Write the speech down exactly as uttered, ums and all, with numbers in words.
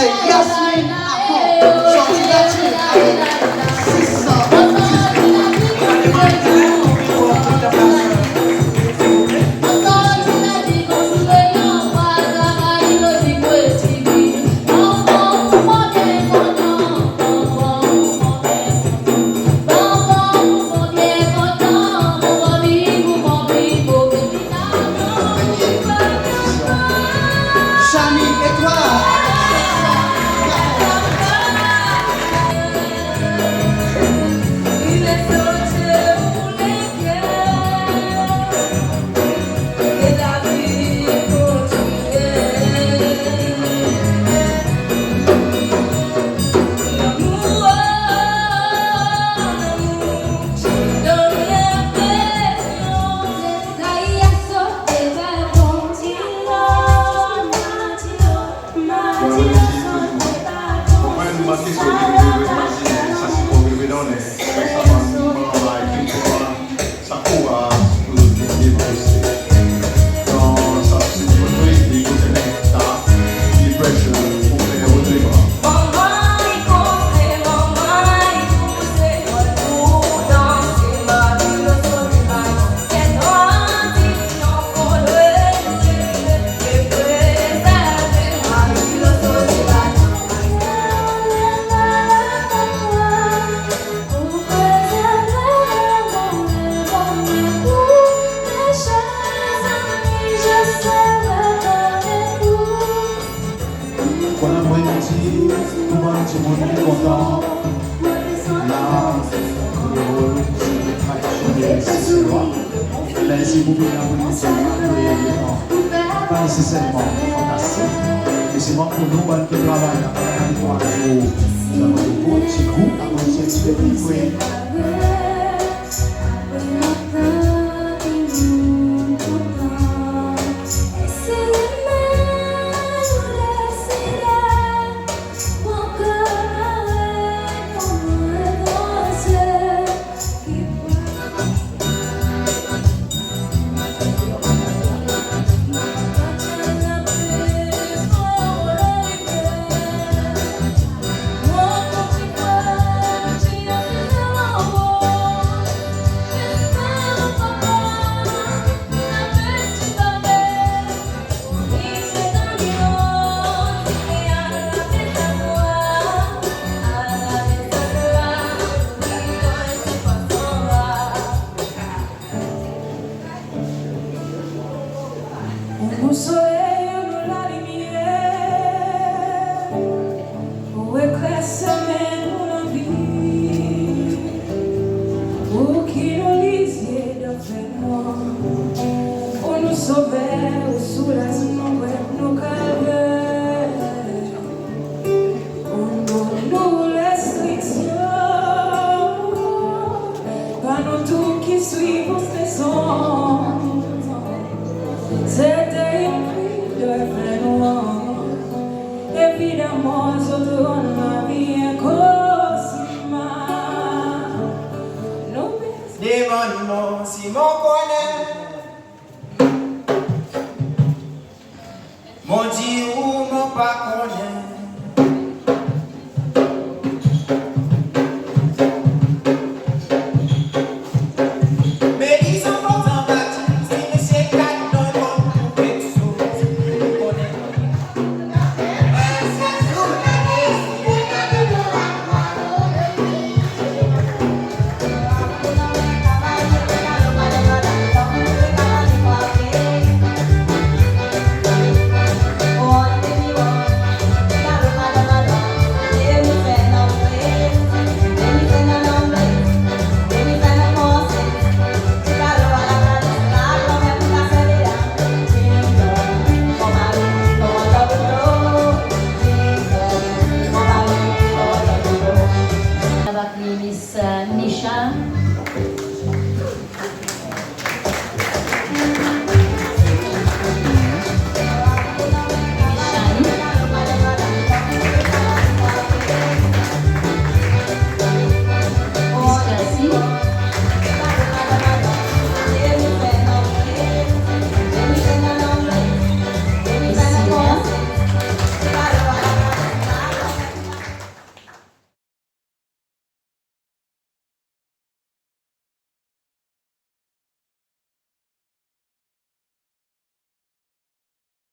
Yasmine Akon, sorti Latin avek sis san dis. Shani, e twa? Bon apre midi, tou bann dimoun ki kontan la, Kreyol, se tradisyonnel Seselwa. Mersi pour vini apre midi, pa neseserman fantastik, me selman pour nou bann ki travay la, pa kapab vwar nou dan nou bout ti gou, akoz se ti pe pli fre. Ou nou soley, ou nou lalimyer, ou ekler semenn nou lanvi, ou ki nou lizye dan fenwar, ou nou Sover, ou soulaz nou pwen nou kalver. Ou donn nou lenstriksyon, bann nou tou ki swiv ou leson. Se te en kri de fenwar, evidaman zot rann lavi en kosmar. Nou bezwen demann mwan si mon konnen. Mon dir ou mon pa konnen.